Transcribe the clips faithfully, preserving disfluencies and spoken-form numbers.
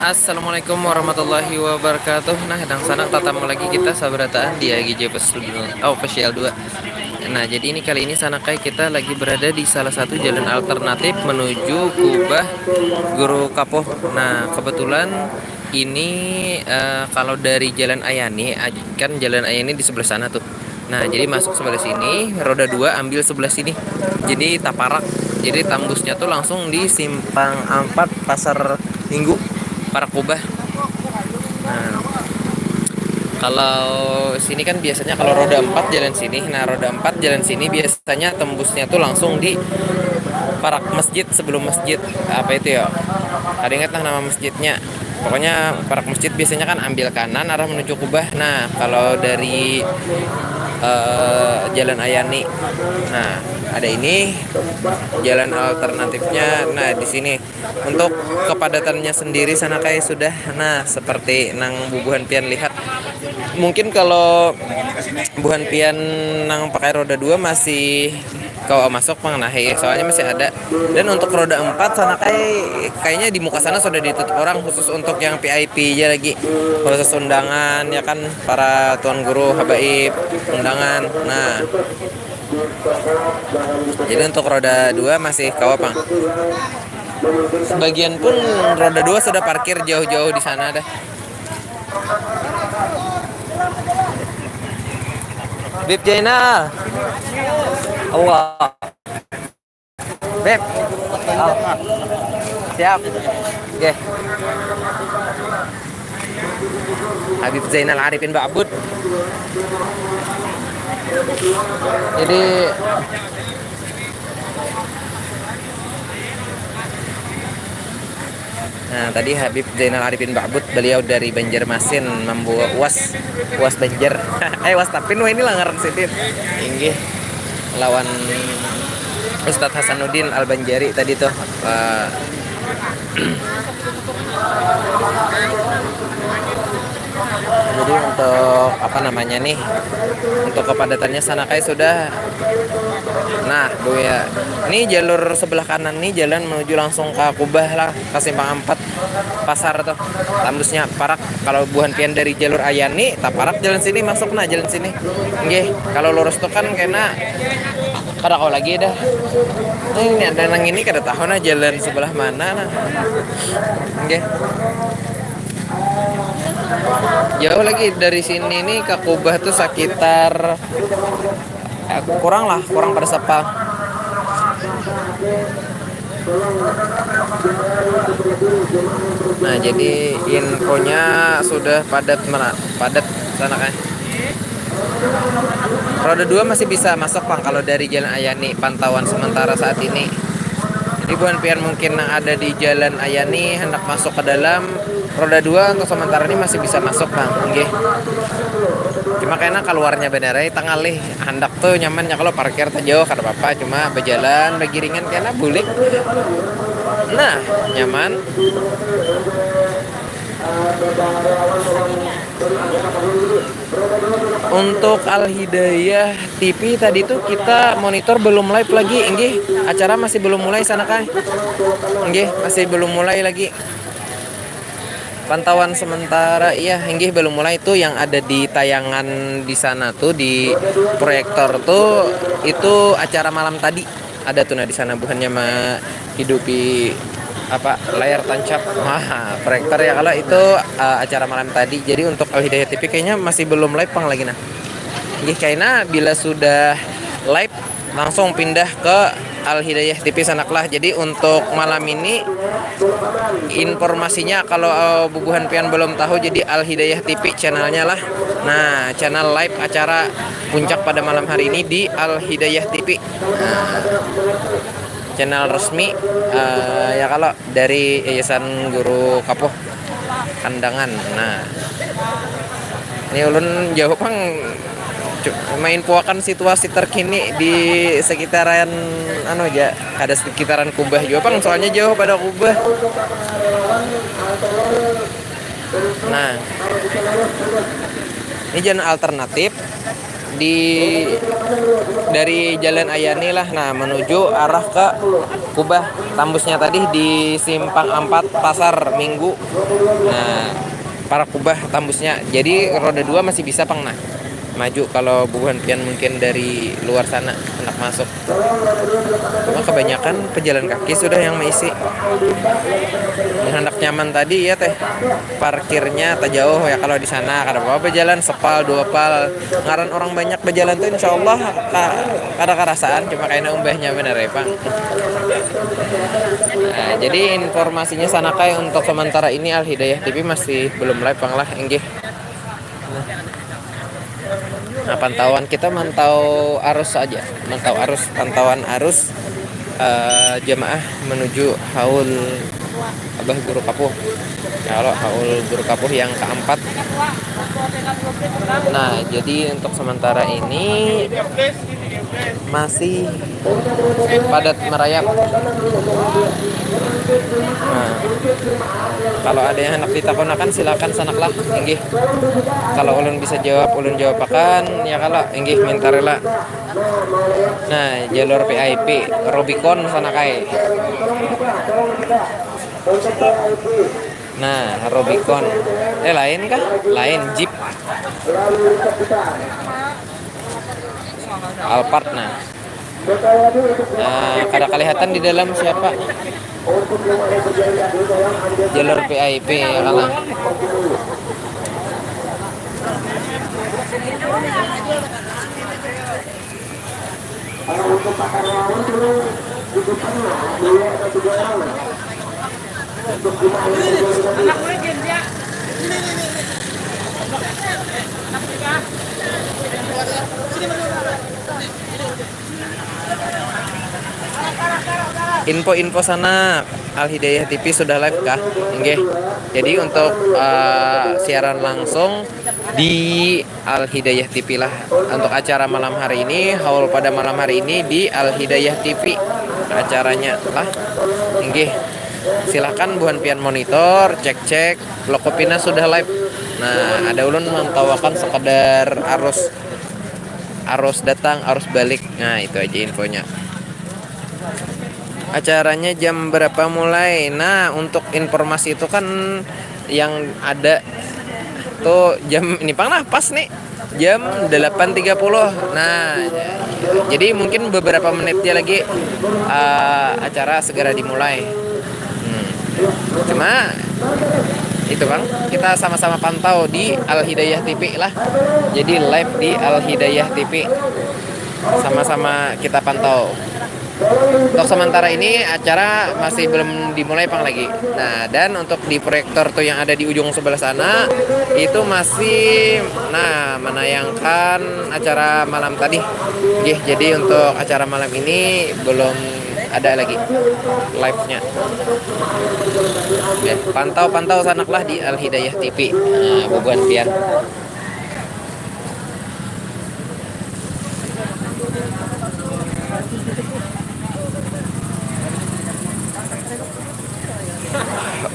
Assalamualaikum warahmatullahi wabarakatuh. Nah, dangsanak tatamu lagi kita sabarataan di A G J Official dua. Nah, jadi ini kali ini sanakai kita lagi berada di salah satu jalan alternatif menuju kubah Guru Kapuh. Nah, kebetulan ini, eh, kalau dari Jalan Ayani, aj-, kan Jalan Ayani di sebelah sana tuh. Nah, jadi masuk sebelah sini, roda dua ambil sebelah sini. Jadi taparak. Jadi tambusnya tuh langsung di simpang ampat Pasar Minggu, parak kubah. Nah, kalau sini kan biasanya kalau roda empat jalan sini. Nah, roda empat jalan sini biasanya tembusnya tuh langsung di parak masjid, sebelum masjid apa itu ya? Kada ingat lah nama masjidnya. Pokoknya parak masjid biasanya kan ambil kanan arah menuju kubah. Nah, kalau dari, eh, Jalan Ayani, nah, ada ini jalan alternatifnya. Nah, di sini untuk kepadatannya sendiri sanakai sudah, nah, seperti nang bubuhan pian lihat. Mungkin kalau buhan pian nang pakai roda dua masih kawa masuk pang, nah, hei, soalnya masih ada. Dan untuk roda empat sanakai kayaknya di muka sana sudah ditutup orang, khusus untuk yang V I P aja lagi, khusus undangan ya kan, para tuan guru, habaib, undangan. Nah, jadi untuk roda dua masih kawa pang. Sebagian pun roda dua sudah parkir jauh-jauh di sana dah. Bib Jainal. Allah. Beb. Oh. Siap. Oke. Habib Zainal Arifin Ba'bud. Jadi, nah, tadi Habib Zainal Arifin Ba'bud, beliau dari Banjarmasin, membawa uas, uas Banjar. Eh, uas Tapin, wah, ini lah ngaran sidin. Inggih. Lawan Ustadz Hasanuddin Al-Banjari tadi tuh. Eh, jadi untuk apa namanya nih? Untuk kepadatannya sanakai sudah. Nah, Bu ya. Ini jalur sebelah kanan nih, jalan menuju langsung ke Kubah lah, ke simpang ampat pasar tuh. Tambusnya parak. Kalau buhan pian dari jalur Ayani, taparak jalan sini, masuk nah jalan sini. Nggih, kalau lurus tuh kan kena kada kau lagi dah. Ini ada nang ini kada tahu nah jalan sebelah mana nah. Nggih. Jauh lagi dari sini nih ke Kubah tuh sekitar, eh, kurang lah, kurang pada sepal. Nah, jadi infonya sudah padat mena-, padat sana kan. Roda dua masih bisa masuk pang kalau dari Jalan Ayani, pantauan sementara saat ini. Jadi buhan pian mungkin yang ada di Jalan Ayani hendak masuk ke dalam, roda dua untuk sementara ini masih bisa masuk pang, nggih. Cuma kena keluarnya benerai tangalih, handak tuh nyamannya kalau parkir tuh jauh kada apa-apa, cuma berjalan begiringan kena bulik. Nah, nyaman. Untuk Al Hidayah T V tadi tuh kita monitor belum live lagi, inggih, acara masih belum mulai sana kan, inggih, masih belum mulai lagi. Pantauan sementara, iya, inggih, belum mulai tuh yang ada di tayangan di sana tuh, di proyektor tuh, itu acara malam tadi. Ada tuh nah di sana buhannya menghidupi apa, layar tancap. Wah, proyektor ya kalau itu, eh, acara malam tadi. Jadi untuk Al Hidayah T V kayaknya masih belum live pang lagi nah. Inggih, kayaknya bila sudah live langsung pindah ke Al Hidayah T V sanaklah. Jadi untuk malam ini informasinya kalau, eh, bubuhan pian belum tahu, jadi Al Hidayah T V channelnya lah. Nah, channel live acara puncak pada malam hari ini di Al Hidayah T V. Nah, channel resmi, eh, ya kalau dari Yayasan Guru Kapuh Kandangan. Nah, ini ulun jauh pang cu-, mainfoakan situasi terkini di sekitaran anu aja, kada sekitaran Kubah juga pang, soalnya jauh pada Kubah. Nah, ini jalan alternatif di Dari Jalan Ayani lah, nah, menuju arah ke Kubah. Tambusnya tadi di Simpang Ampat Pasar Minggu. Nah, parak Kubah tambusnya. Jadi roda dua masih bisa pang, nah, maju kalau bubuhan pian mungkin dari luar sana hendak masuk. Cuma kebanyakan pejalan kaki sudah yang meisi. Mun handak nyaman tadi ya teh, parkirnya tajauh ya kalau di sana, kada apa-apa, jalan sepal dua pal. Ngaran orang banyak bejalan tuh insya Allah ka-, kada karasaan, cuma kayaknya umbahnya bener ya pang. Nah, jadi informasinya sana kayak untuk sementara ini Al Hidayah T V masih belum live pang lah, inggih. Nah, pantauan kita mantau arus aja, mantau arus, pantauan arus eh, jamaah menuju haul Abah Guru Kapuh. Kalau haul Guru Kapuh yang keempat. Nah, jadi untuk sementara ini masih padat merayap. Nah, kalau ada yang hendak ditakunakan silakan sanaklah, inggih. Kalau ulun bisa jawab, ulun jawabakan, ya kalau inggih minta rela. Nah, jalur V I P Rubicon sana kai. Nah, Rubicon. Eh, lain kah? Lain, Jeep. Alphard, nah. Nah, kada kelihatan di dalam siapa. Jalur V I P ya kalah. Info-info sana, Al Hidayah T V sudah live kah? Nggih. Jadi untuk eh, siaran langsung di Al Hidayah T V lah. Untuk acara malam hari ini, haul pada malam hari ini di Al Hidayah T V acaranya lah. Nggih. Silahkan buhan pian monitor, cek-cek, Lokopina sudah live. Nah, ada ulun mantawakan sekadar arus, arus datang, arus balik. Nah, itu aja infonya. Acaranya jam berapa mulai? Nah, untuk informasi itu kan yang ada tuh jam ini pang lah, pas nih, jam delapan tiga puluh. Nah, jadi mungkin beberapa menitnya lagi eh, acara segera dimulai. Hmm. Cuma itu bang, kita sama-sama pantau di Al Hidayah T V lah. Jadi live di Al Hidayah T V, sama-sama kita pantau. Untuk sementara ini acara masih belum dimulai pang lagi. Nah, dan untuk di proyektor tuh yang ada di ujung sebelah sana itu masih, nah, menayangkan acara malam tadi. Nggih, jadi untuk acara malam ini belum ada lagi live-nya. Oke, pantau-pantau sanaklah di Al Hidayah T V. Nah, bubuhan pian.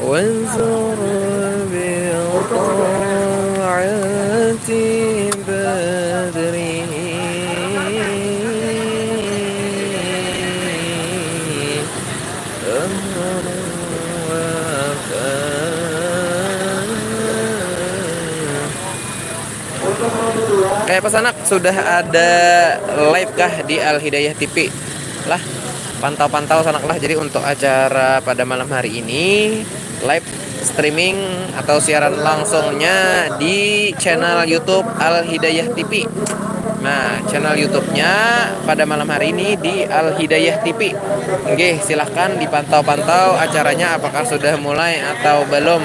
وانثر بطاعة بدره أهل وفاء. Kayak pesanak sudah ada live kah di Al Hidayah T V? Lah, pantau-pantau sanak lah. Jadi untuk acara pada malam hari ini live streaming atau siaran langsungnya di channel YouTube Al Hidayah T V. Nah, channel YouTube-nya pada malam hari ini di Al Hidayah T V. Oke, silahkan dipantau-pantau acaranya apakah sudah mulai atau belum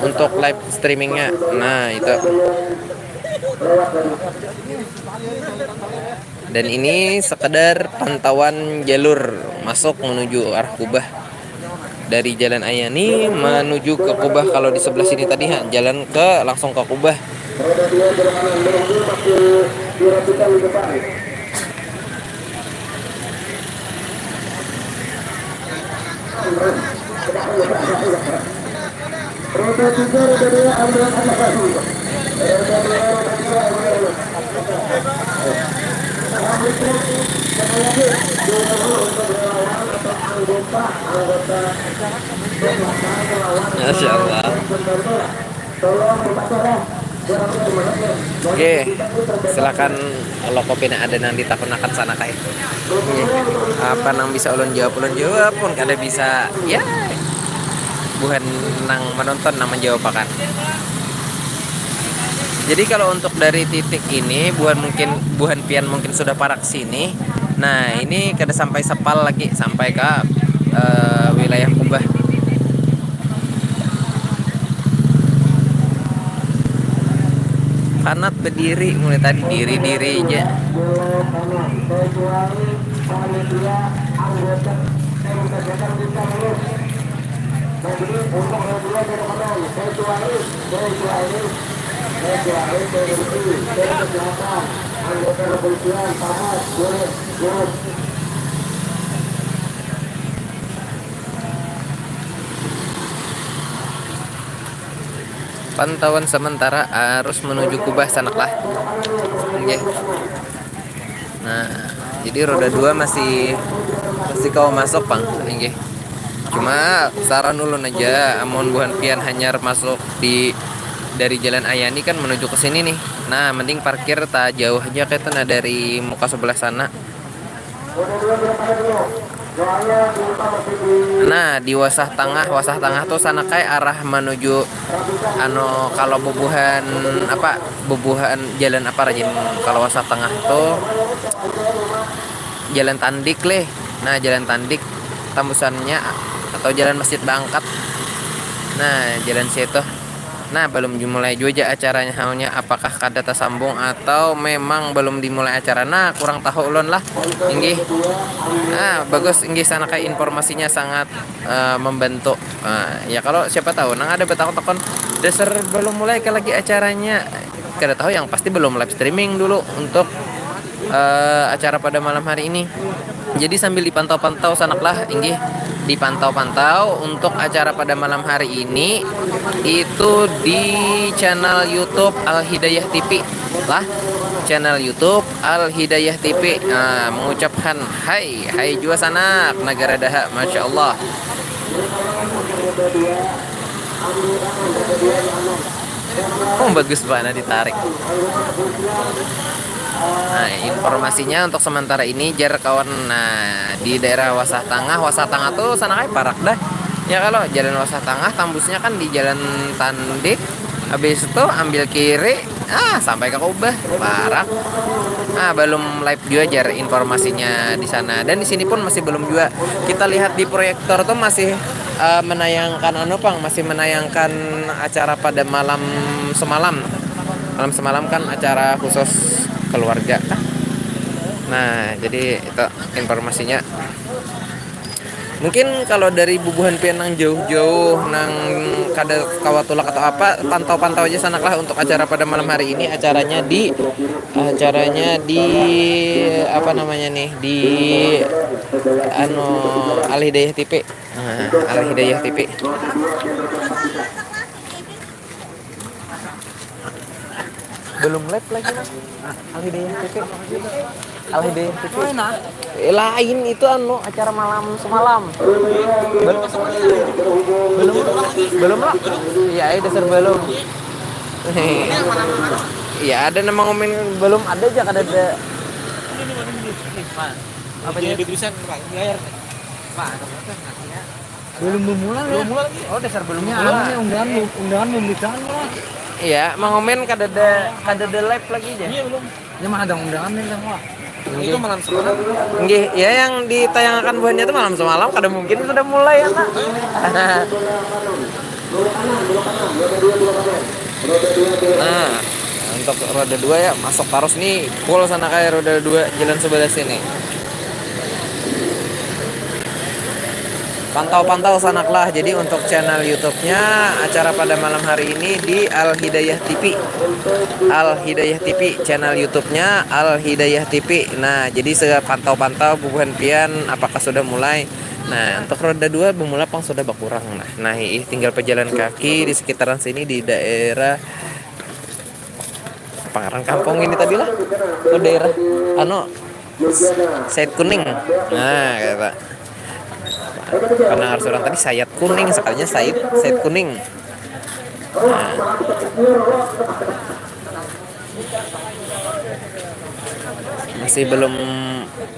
untuk live streamingnya. Nah, itu. Dan ini sekedar pantauan jalur masuk menuju arah Kubah. Dari Jalan Ayani menuju ke Kubah, kalau di sebelah sini tadi, ha, jalan ke, langsung ke Kubah. Masya Allah. Oke, silakan kalau kopi ada nang ditakunakan sana kai. Oke. Apa nang bisa ulun jawab, ulun jawab pun kada bisa, ya, buhan nang menonton nang menjawab akan. Jadi kalau untuk dari titik ini, buhan mungkin, buhan pian mungkin sudah parak sini. Nah, ini kada sampai sepal lagi sampai ke, eh, wilayah Kubah. Kanat berdiri mulai tadi, diri-diri aja. Pantauan sementara arus menuju Kubah sanak lah. Oke. Nah, jadi roda dua masih, masih kawa masuk pang, inggih. Cuma saran ulun aja, amun buhan pian hanyar masuk di, dari Jalan Ayani kan menuju ke sini nih. Nah, mending parkir tak jauh aja kayak itu, nah, dari muka sebelah sana. Nah, di Wasah Tangah, Wasah Tangah tuh sana kayak arah menuju, anu, kalau bubuhan apa, bubuhan jalan apa rajin, kalau Wasah Tangah tuh Jalan Tandik leh. Nah, Jalan Tandik tambusannya atau Jalan Masjid Bangkat. Nah, jalan situ. Nah, belum dimulai juga acaranya, haunya apakah kada tersambung atau memang belum dimulai acara. Nah, kurang tahu ulun lah. Inggih. Nah, bagus inggih sana kayak informasinya sangat, eh, membantu. Nah, ya kalau siapa tahu nang ada betakon-takon dasar belum mulai ke lagi acaranya. Kada tahu, yang pasti belum live streaming dulu untuk, eh, acara pada malam hari ini. Jadi sambil dipantau-pantau sanak lah, inggih, dipantau-pantau untuk acara pada malam hari ini itu di channel YouTube Al Hidayah T V lah, channel YouTube Al Hidayah T V. Nah, mengucapkan hai, hai jua sanak negara Daha, masya Allah. Oh, bagus bana ditarik. Nah, informasinya untuk sementara ini, jar kawan, nah, di daerah Wasah Tangah, Wasah Tangah tuh sana kayak parak dah. Ya kalau jalan Wasah Tangah tambusnya kan di Jalan Tandik, habis itu ambil kiri, ah, sampai ke Kubah, parak. Ah, belum live juga jar informasinya di sana. Dan di sini pun masih belum juga. Kita lihat di proyektor tuh masih, eh, menayangkan anu pang, masih menayangkan acara pada malam semalam. Malam semalam kan acara khusus keluarga. Nah, jadi itu informasinya. Mungkin kalau dari bubuhan pian nang jauh-jauh, nang kada kawa tulak atau apa, pantau-pantau aja sanak lah untuk acara pada malam hari ini. Acaranya di, acaranya di, apa namanya nih, di, anu, Al Hidayah T V. Nah, Al Hidayah T V. Belum live lagi, Mas. Al Hidayah T V. Al Hidayah T V. Eh, lain itu, anu, acara malam semalam. Belum, belum, belum lah. Iya, ayo dasar belum. Iya, ada nama komen belum ada aja, kada ada. Apa jadi tulisan, Pak, di layar? Pak, ada apa? Belum memulai ya? Belum mulai lagi. Oh, dasar belum mulai. Anu nih, undangan belum, undangan belum ditahan lah. Iya, Mang Omen kada ada, kada ada live lagi aja. Iya, belum. Ya mah ada undangan nih, Bang, wah. Itu malam semalam. Nggih, ya yang ditayangakan buhannya itu malam semalam, kada mungkin sudah mulai ya, Pak. Nah, untuk roda dua ya masuk terus nih, full sana kayak roda dua jalan sebelah sini. Pantau-pantau sanaklah. Jadi untuk channel YouTube-nya acara pada malam hari ini di Al Hidayah T V. Al Hidayah T V, channel YouTube-nya Al Hidayah T V. Nah, jadi sepantau-pantau bubuhan pian apakah sudah mulai. Nah, untuk roda dua bermula pang sudah berkurang. Nah, nah, ih, tinggal pejalan kaki di sekitaran sini di daerah Pangaran kampung ini tadi lah. Oh, daerah anu, Said Kuning. Nah, kata pendengar seorang tadi, Sayat Kuning, sekalinya Said, Said Kuning. Nah. Masih belum.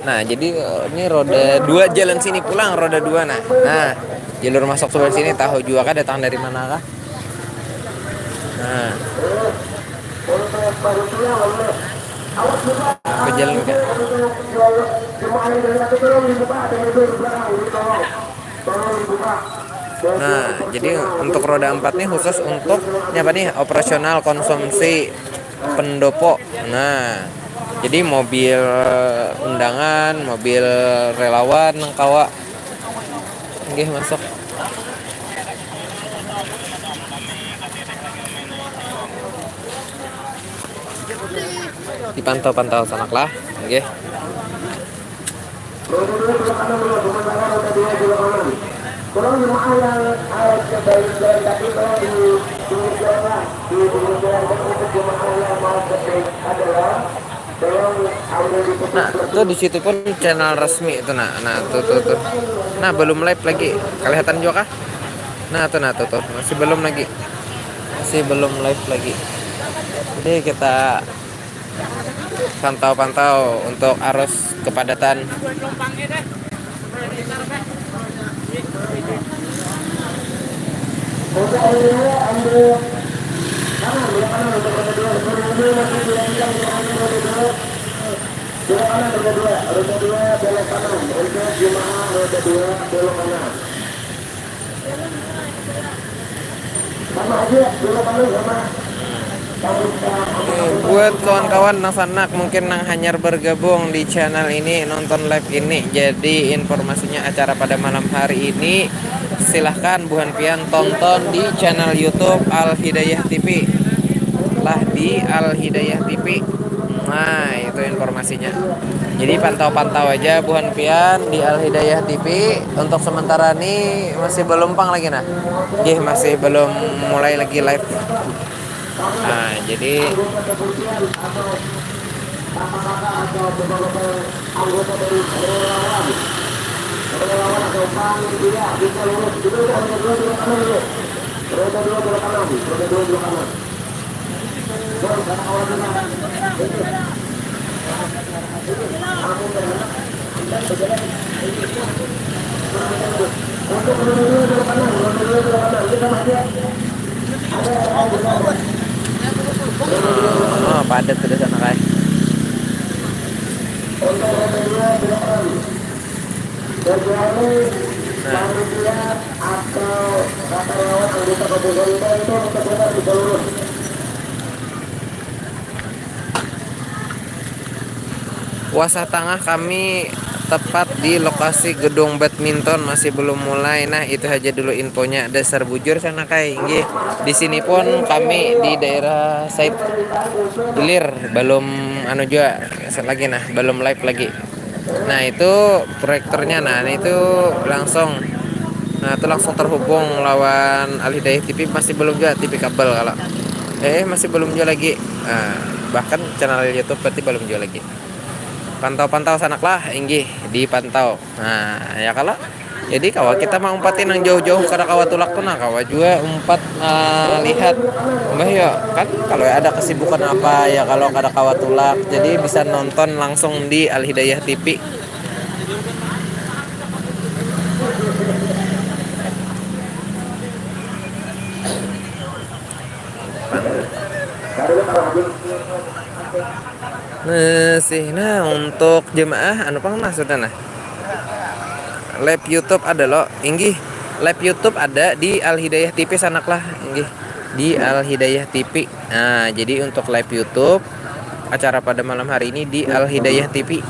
Nah, jadi, eh, ini roda dua jalan sini pulang, roda dua. Nah, nah, jalur masuk sebelah sini, tahu juga kah datang dari mana kah? Nah. Apa jalan kah? Nah, jadi untuk roda empat nih khusus untuk, ini apa nih, operasional konsumsi pendopo. Nah, jadi mobil undangan, mobil relawan nang kawa nggih masuk. Dipantau-pantau sanak lah, nggih. Kurang jemaah yang harus kembali jalan kaki, tolong di pinggir jalan lah, di pinggir jalan. Dan untuk jemaah yang mau ke adalah, tolong ambil di. Nah, tuh di situ pun channel resmi itu, nah. Nah, tuh, tuh, tuh. Nah, belum live lagi. Kelihatan juga kah? Nah, tuh, nah, tuh, tuh. Masih belum lagi. Masih belum live lagi. Jadi kita pantau-pantau untuk arus kepadatan. Buat kawan-kawan nang sanak mungkin nang hanyar bergabung di channel ini, nonton live ini, jadi informasinya acara pada malam hari ini, silahkan buhan pian tonton di channel YouTube Al Hidayah T V. Lah di Al Hidayah T V. Nah, itu informasinya. Jadi pantau-pantau aja buhan pian di Al Hidayah T V. Untuk sementara nih masih belum pang lagi, nah. Nggih, masih belum mulai lagi live. Nah, jadi Oh, padat sudah sana, kai. Nah. Wasah tangah kami tepat di lokasi gedung badminton, masih belum mulai. Nah, itu aja dulu infonya. Dasar bujur sana, kai. Nggih. Di sini pun kami di daerah Said Ilir, belum anu juga lagi, nah, belum live lagi. Nah, itu proyektornya, nah, itu langsung, nah, itu langsung terhubung lawan Al Hidayah T V, masih belum juga T V kabel kalau, eh, masih belum juga lagi. Nah, bahkan channel YouTube berarti belum juga lagi. Pantau-pantau sanak lah, inggih dipantau. Nah, ya kalau jadi kawa kita maumpati nang jauh-jauh kada kawa tulak tu, nah, kawa jua umpat, eh, lihat. Mbah ya, kan kalau ada kesibukan apa ya, kalau kada kawa tulak, jadi bisa nonton langsung di Al Hidayah T V. Masih, nah, untuk jemaah anu pang maksudnya, nah. Live YouTube ada lo, inggih. Live YouTube ada di Al Hidayah T V sanak lah, inggih. Di Al Hidayah T V. Nah, jadi untuk live YouTube acara pada malam hari ini di Al Hidayah T V.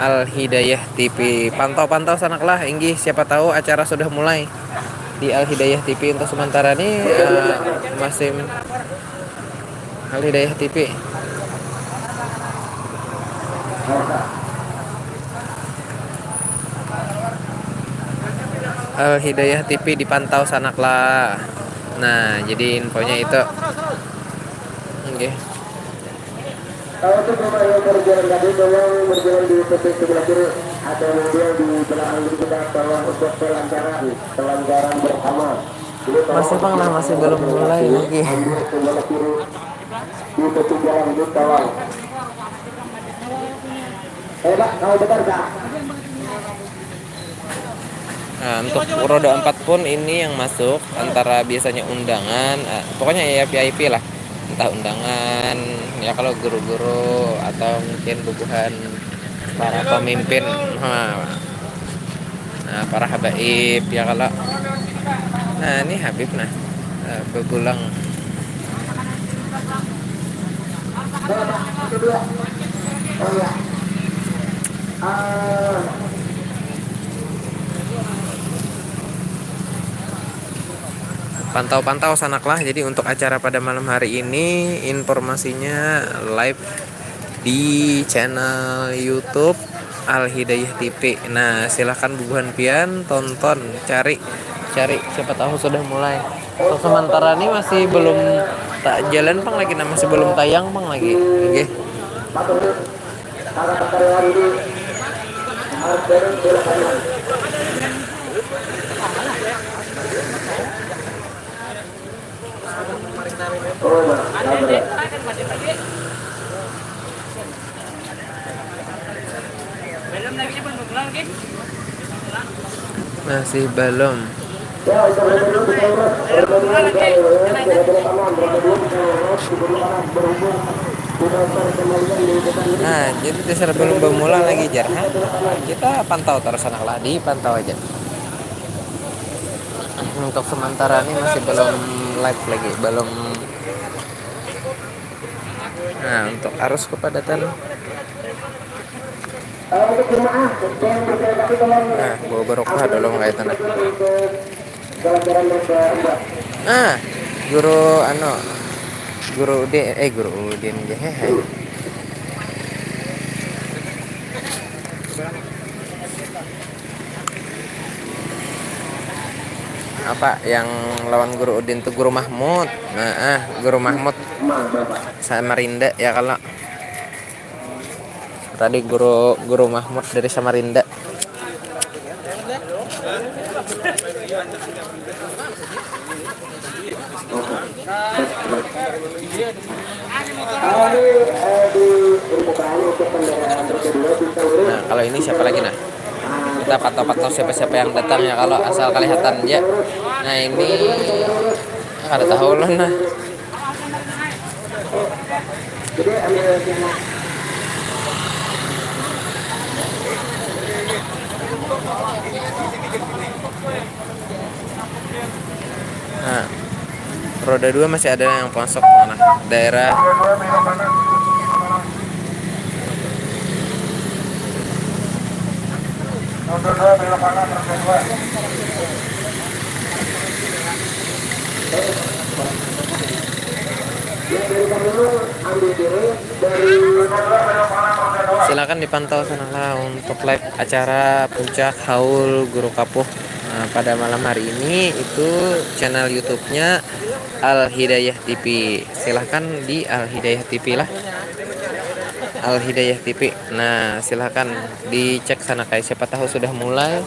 Al Hidayah T V. Pantau-pantau sanak lah, inggih, siapa tahu acara sudah mulai di Al Hidayah T V. Untuk sementara nih, eh, masih Al Hidayah T V. Al Hidayah T V dipantau sanak lah. Nah, jadi infonya itu. Oke. Kalau untuk rumah yang berjalan kaki, tolong berjalan di titik sebelah kiri. Ada mobil di belakang kita, tolong untuk kelancaran, kelancaran bersama. Ini tolong masih, Bang, nah, masih belum mulai lagi. Ambil sebelah kiri. Di tepi jalan ini, tolong. Eh, Pak, kalau benar, Pak. Nah, untuk roda empat pun ini yang masuk, antara biasanya undangan, eh, pokoknya ya V I P lah. Entah undangan, ya kalau guru-guru atau mungkin bubuhan para pemimpin. Nah, nah, para habaib ya kalau. Nah, ini Habib nah, eh, bepulang. Pantau-pantau sanak lah. Jadi untuk acara pada malam hari ini, informasinya live di channel YouTube Al Hidayah T V. Nah, silahkan bubuhan pian tonton, cari, cari, siapa tahu sudah mulai. Untuk sementara ini masih belum tak jalan pang lagi, nah, masih belum tayang pang lagi. Oke. Masih belum. Nah, jadi dasar belum bermula lagi jar, ha? Kita pantau terus anak lah, dipantau aja. Untuk sementara ini masih belum live lagi, belum. Nah, untuk arus kepadatan. Nah, bawa barokah dulu kayak itu nah. Nah, guru anu, guru Udin, eh, guru Udin, hehe. Apa yang lawan guru Udin tuh, guru Mahmud. Nah, ah, guru Mahmud Samarinda ya kalau. Tadi guru, guru Mahmud dari Samarinda. Nah, kalau ini siapa lagi nah? Kita pantau-pantau siapa-siapa yang datang ya kalau asal kelihatan ya. Nah, ini kada tahu lah nah. Nah, roda dua masih ada yang masuk mana? Daerah. Silakan dipantau sana lah untuk live acara puncak haul Guru Kapuh. Nah, pada malam hari ini itu channel YouTube-nya Al Hidayah T V. Silahkan di Al Hidayah T V lah. Al Hidayah T V. Nah, silahkan dicek sana kayak siapa tahu sudah mulai.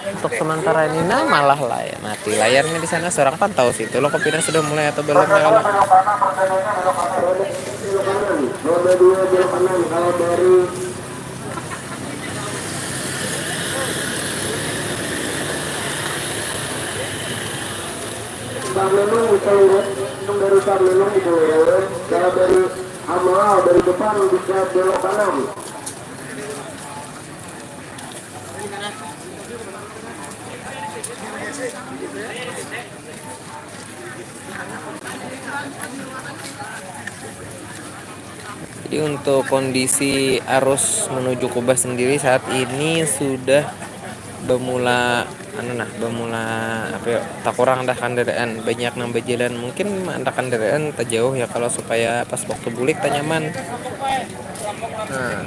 Untuk sementara ini nah malah lah ya mati layarnya di sana, seorang pantau situ lo kopina sudah mulai atau belum ya kalau. Parmenung bisa lurus, dari Parmenung bisa lurus, kalau dari Amal dari depan bisa belok kanan. Jadi untuk kondisi arus menuju Kubah sendiri saat ini sudah bermula anu nah, bermula apa ya, tak kurang dah kendaraan, banyak nang berjalan, mungkin ada kendaraan terjauh ya kalau supaya pas waktu bulik tak nyaman. Nah.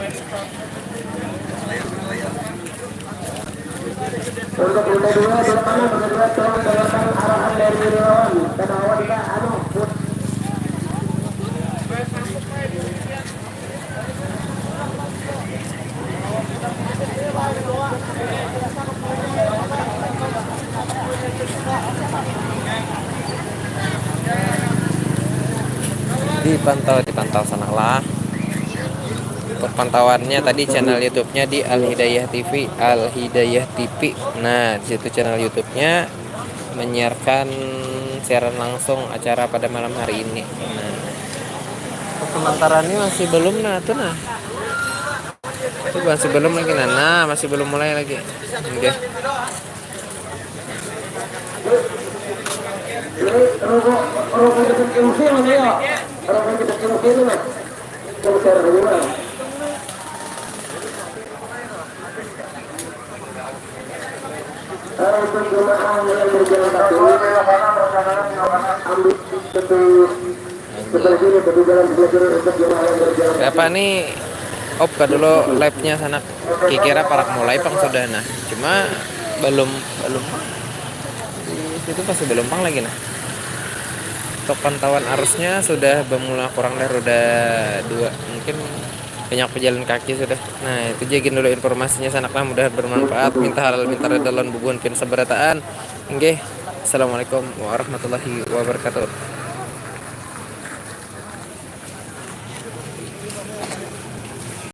Untuk roda dua, roda dua, tolong dengarkan arahan dari relawan. Kedawa kita, anu, put-, Dipantau, dipantau sana lah. Untuk pantauannya tadi channel YouTube-nya di Al Hidayah T V, Al Hidayah T V. Nah, di situ channel YouTube-nya menyiarkan siaran langsung acara pada malam hari ini. Nah, sementara ini masih belum nah tuh nah. Itu masih belum lagi nah. Nah, masih belum mulai lagi. Oke. Berapa nih? Op ka dulu live-nya sanak. Kikira parak mulai pang sudah nah. Cuma belum belum itu pasti belum pang lagi nah. Untuk pantauan arusnya sudah bermula kurang dah roda dua, mungkin banyak pejalan kaki sudah. Nah, itu jagin dulu informasinya sanak lah, mudah bermanfaat. Minta halal minta reda lawan bubuhan pian sabarataan. Nggih. Assalamualaikum warahmatullahi wabarakatuh.